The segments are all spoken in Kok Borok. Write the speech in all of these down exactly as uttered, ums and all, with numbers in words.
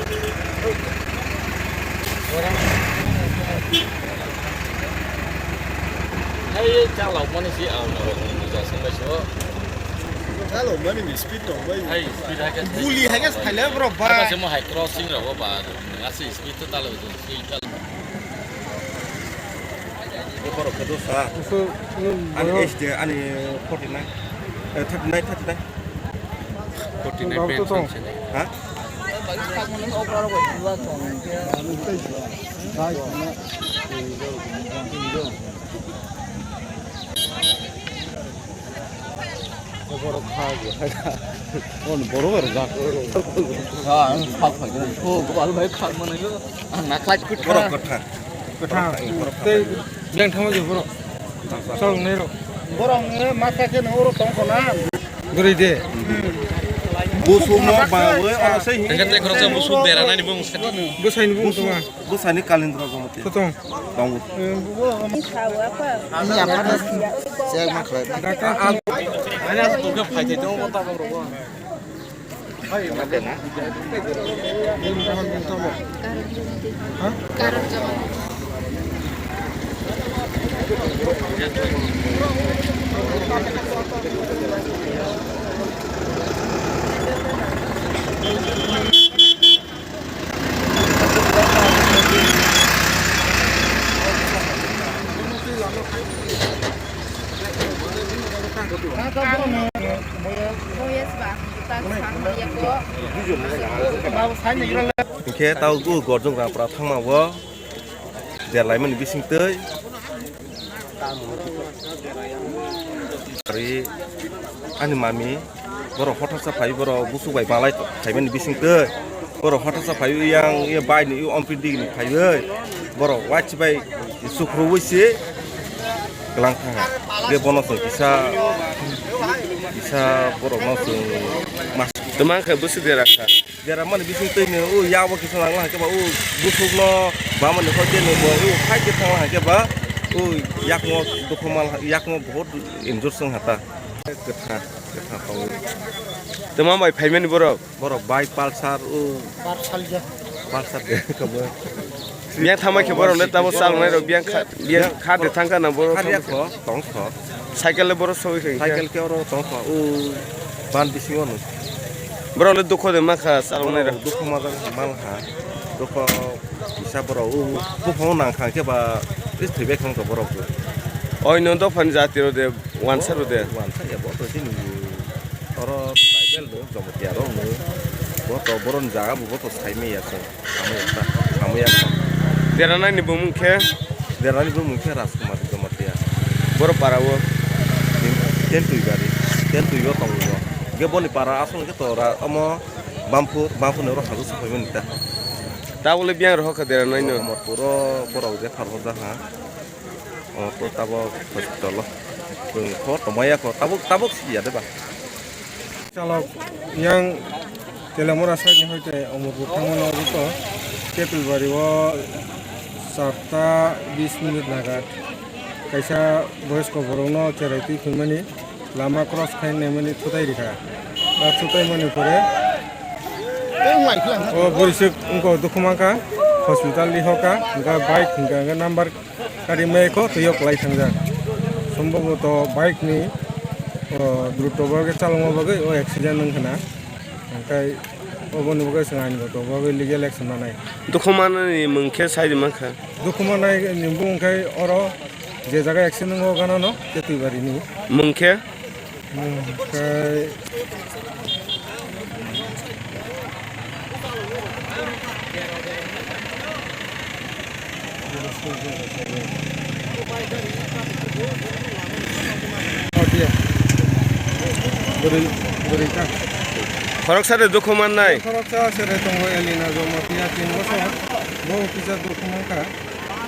Hai, chalok mani si ang rok ni jasa bai so. Chalok mani ni speed tong bai. Hai, speed hai ke. Guli hai ke phaile bro ba. Hai, mo hai crossing rok ba. Asi speed to talo speed talo. Borok khe dosa. Ani age de ani forty nine, eh, thirty nine, thirty nine. Forty nine pen song sini. Ha? Borok kha, borok kha. Oh, borok bai rwjak. Ha, ang kha kha. Oh, gopal bai kha mane. Ang na khlai kut kha. Borok kwthang. Kwthang. Tei yang thangma je borok. Chal nai rok. Borok ni masa khe no oro tong kho na. Guri de. Busuk no ba we oro sei. Engke te khoroksa busuk dera nani bung. Busai ni bung tuma. Bwsani Kalendra Jamatia. Kotong. Tongo. Ani aphano chek ma khlai. Ani aswk tongkhe phaithai tongo bo tabok rogo. Hwnkhe tao o gorjong rang pora thangma o derlaimani bisingtwi. Ari ani mami borok hothasa phai, borok busuk bai balai phaimani bisingtwi borok hothasa phai yang ye bai ni ompin digi ni phaiwi borok wachi bai sukhruwi se kelang thangha. Ge bono se kisa kisa borok no se mas. Tuma khe busuk dera kha. Dera mani bising twi ni o yago kisa nang lang khe ba o busuk no ba mani kho je ni bo o khai khe thang lang khe ba o yakmo dukhu mal yakmo bahut injur song hata. Kwtha kwtha tongo. Tuma bai phaimani borok? Borok bike Pulsar o. Pulsar ja. Pulsar de kamo. Biyang thangma khe borok le tamo chalnai rok biyang kha biyang kha de thang kha na borok. Kha ya kho tong kho. Cycle le borok sogwi kha. Cycle khe oro tong kho o ban bisingo no. Borok le dukho de ma kha chalnai rok. Dukho ma jang mal ha. Dukho kisa borok o buphang nang kha khe ba is thwi bai kha borok. Oi no dophani jati rok de. Wansa rw de. Wansa ya bo to sini oro tribal no Jamatia rok no bo to boron jaga bo to sai me ya song samaya ta samaya ta. Dera nai ni bumung khe? Dera ni bumung khe Rajkumar Jamatia. Boro para o? Ten tui gari ten tui o tong o. Ge boni para asong khe to ra omo Bampur Bampur ni oro hajo supai mani ta. Ta bole biyang rw kha dera nai no. Puro puro je thar hoja ha. O to tabok hospital o. Chwng kho tongmaya kho tabok tabok si ya de ba. Chalok yang Telamura side ni hoite Omorpur thangmano obo to Ketulbari o charta bis minute naga kaisa boyos ko borok no cherai twi phimani lama cross khai naimani thutai rikha. Ba thutai mani pore o bwrwi swk wngkha dukhu mankha hospital ni hoka hwnkha bike hwnkha hwnkha number Kari mai kho twi o kwlai thangjak. Somboboto bike ni, o, druto bagwi chalokma bagwi o accident wng khna. Hwnkhe oboni bagwi chwng ain goto bagwi legal action nanai. Dukhu manani mung khe sai rwma kha. Dukhu manai ni bung khe oro je jaga accident wng o gana no Ketwibari ni. Mung khe? Hwnkhe Bwrwi, bwrwi kha. Khoroksa de dukhu mannai. Khoroksa sere tongo Elina Jamatia tin bosor. Bo kisa dukhu mankha.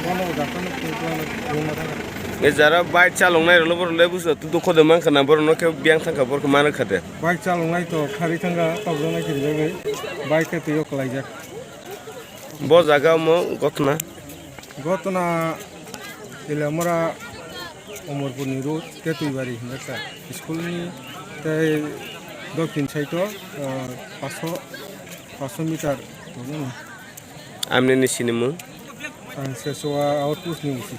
Bono dakano tin khlano rwma thangkha. E jara bike chaloknai rokno borok le bujo dukho de mankha na borok no khe biyang thangkha borok khe manwi kha de. Bike chaloknai to khari thangkha tobjoknai khe rijagwi bike khe twi o kwlaijak. Bo jaga omo gotna. Gotna Telamura Omorpurni road Ketwibari hinjakha. School ni tei dokhin side o, ah, paso, paso meter Amni ni sinimung? Ang Sesoa outpost ni usi.